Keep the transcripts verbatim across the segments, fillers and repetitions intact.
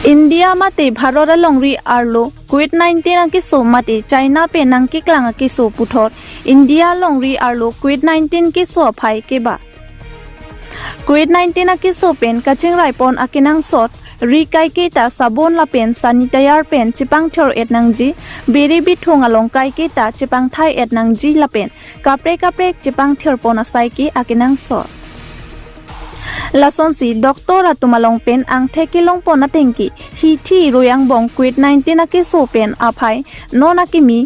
India mate Bharat alongri arlo Covid nineteen akeso mate China pen nangkeklang akeso puthot India alongri arlo Covid nineteen keso aphai keba. Covid nineteen akeso pen kachingrai pon akenangsot ri kaiketa sabon lapen sanitizer pen chepangthir et nangji, biri bithung along kaiketa chepangthai et nangji lapen kaprek kaprek chepangthir pon asai ke akenangsot. Lasonsi doctor atum along pen angthek kelong pon atengke hithi royang bong Covid nineteen akeso pen aphai non akimi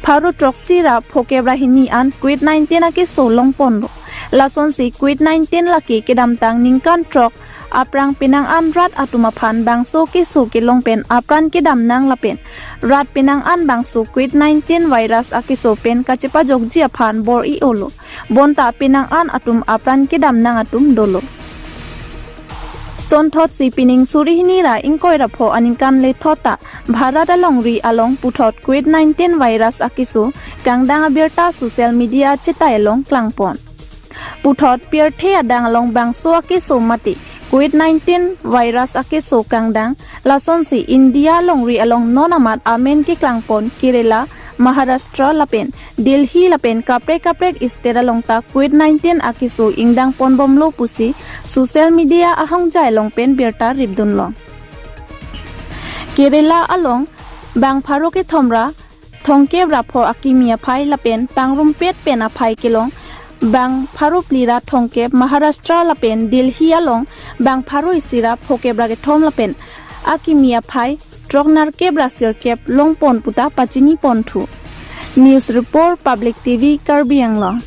pharo throksi ra phokep ra hini an Covid nineteen akeso long ponlo. Lasonsi Covid nineteen lake kedamtang ningkan throk aphrang penang an rat atum aphan bangso keso kelong pen apran kedam nang lapen rat penang an bangso Covid nineteen virus akeso pen kachepajokji aphan bor-i olo. Bonta penang an atum apran kedam nang atum dolo. Sonthotsi pining suri hini ra ingkoi ra pho aningkan lethot ta Bharat alongri along puthot Covid nineteen virus akeso kangdang abirta social media chetai along klangpon. Puthot pirthe adang along bangso akeso mate Covid nineteen virus akeso kangdang, lasonsi India alongri along non amat amen keklangpon Kerala, Maharashtra lapen Delhi lapen kaprek kaprek state along ta Covid nineteen akeso ingdang ponbomlo pusi social media ahongjai along pen birta ripdunlong. Kerala along bang pharo kethom ra thomkep ra pho akimi aphai lapen pangrumpet pen aphai kelong bang pharo phli ra thomkep, Maharashtra lapen Delhi along bang pharo isi ra phokep ra kethom lapen akimi aphai throk nerkep ra sirkep long pon puta pachini ponthu. News Report, Public T V, Karbi Anglong.